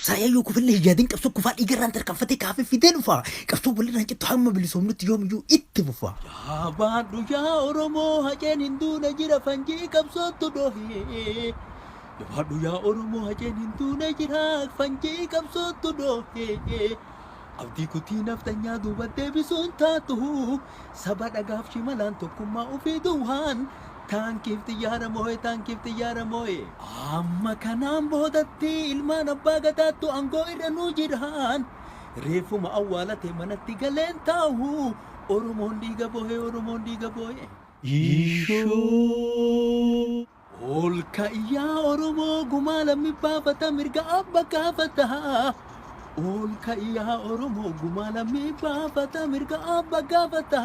Qabsaayaa yoo kufillee hin yaadin qabsoo kufaa dhiigarraan tarkaanfatee kaafee fidee dhufa. Qabsoo walirraa hin cittu hamma bilisoomnutti yoomiyyuu itti fufa. Jabaadhu yaa Oromoo haceen hin duune jira fanjii qabsootu dhohee. Jabaadhu yaa Oromoo haceen hin duune jira fanjii qabsootu dhohee. Abdii kutii nafxanyaa duuba deebisuun taatu saba dhagaaf shimalaan tokkummaa ofii duwwaan taankiif xiyyaara moo'e taankiif xiyyaara moo'e. Amma kanaan boodatti ilmaan abbaa gadaattu aangoo irra nuu jiraan. Reeffuma awwaalate manatti galeen taa'u Oromoon dhiiga boo'e Oromoon dhiiga boo'e. Ishoo. Ol ka'yaa Oromoo gumaa lammi baafata mirga abba gaafata. Ol ka'yaa Oromoo gumaa lammi baafata mirga abba gaafata.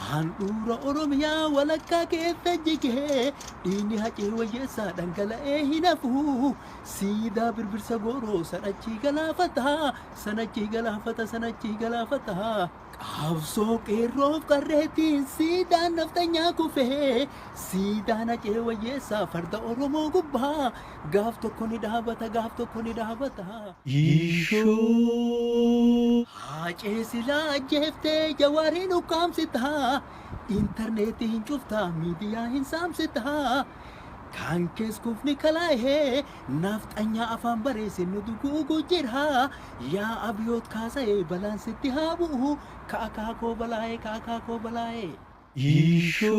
Handhuura Oromiyaa walakkaa keessa jigee dhiigni hacee wayyeessaa dhangala'ee hin hafu. Siidaa birbirsa gooroo sanachii galaafata sanachii galaafata sanachii galaafata. Qabsoo qeerroof qarreetiin siidaan nafxanyaa kufee siidaan hacee wayyeessaa farda Oromoo gubbaa gaaf tokko ni dhaabata gaaf tokko ni dhaabata. Ishoo. Hacee silaa ajjeeftee jawaariin ukkaamsitaa intarneetii hin cuftaa miidiyaa hin saamsitaa. Kan kees kufni kalaa'ee nafxanyaa afaan bareesse nu duguugu jira. Yaa abiyoot kaasa'ee balaan sitti haa bu'u ka akaakoo balaa'ee ka akaakoo balaa'ee. Ishoo.